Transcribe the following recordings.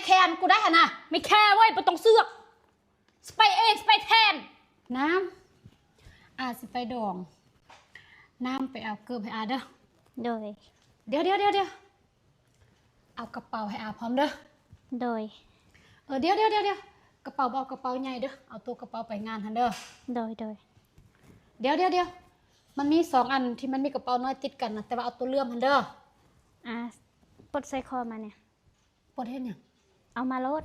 ແທນກູໄດ້ຫັ້ນນະ. ໄມ່ແຄເວີຍ ບໍ່ຕ້ອງເຊືອກ. ຊິໄປເອງ ຊິໄປແທນ. ນ້ຳ ອາຊິໄປດອງ. ນ້ຳໄປເອົາເກີບໃຫ້ອາເດີ້. ໂດຍ. ດຽວໆໆໆ. ເອົາກະເປົາໃຫ້ອາພ້ອມເດີ້. ໂດຍ. ເອີ ດຽວໆໆໆ. ກະເປົາບໍ່ເອົາກະເປົາໃຫຍ່ເດີ້. ເອົາໂຕກະເປົາໄປງານຫັ້ນເດີ້. ໂດຍໆ. ດຽວໆໆ. ມັນມີສອງອັນທີ່ມັນມີກະເປົານ້ອຍຕິດກັນນະ, ແຕ່ວ່າເອົາໂຕເຫຼື້ອມຫັ້ນເດີ້. ອາ ປົດສາຍຄໍມາແດ່. ປົດເຮັດຫຍັງ? ເອົາມາໂລດ.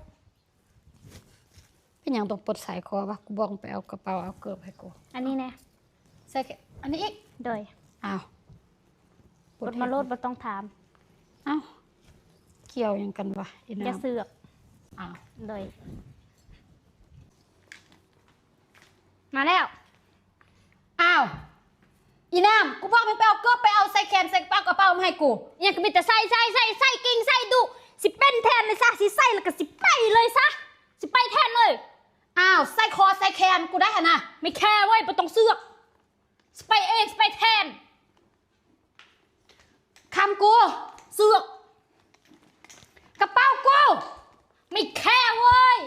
ເປັນຫຍັງຕ້ອງປົດສາຍຄໍວະ? ກູບອກໄປເອົາກະເປົາເອົາເກີບໃຫ້ກູ. ອັນນີ້ແດ່. ໃສ່ແຄ່ອັນນີ້ອີກ? ໂດຍ. ອ້າວ ປົດມາໂລດ ບໍ່ຕ້ອງຖາມ. ອ້າວ ກ່ຽວຫຍັງກັນວະ ອີນາມ? ຢ່າເຊືອກ. ອ້າວ ໂດຍ. ມາແລ້ວ. ອ້າວ ອີນາມ ກູບອກມຶງໄປເອົາເກີບ ໄປເອົາໃສ່ແຂນໃສ່ກະເປົາ ກະເປົາມາໃຫ້ກູ. ອີຫຍັງກະມີແຕ່ໃສ່ ໃສ່ ໃສ່ ໃສ່ ເກັ່ງໃສ່ດຸ. ຊິເປັນແທນເລີຍຊະ ຊິໃສ່ແລ້ວກະຊິໄປເລີຍຊະ ຊິໄປແທນເລີຍ. ອ້າວ ໃສ່ຄໍໃສ່ແຂນກູໄດ້ຫັ້ນນະ. ໄມ່ແຄເວີຍ ບໍ່ຕ້ອງເຊືອກ. ຊິໄປເອງ ຊິໄປແທນ. ຄຳກູ ເຊືອກ. ກະເປົາກູ ໄມ່ແຄເວີຍ.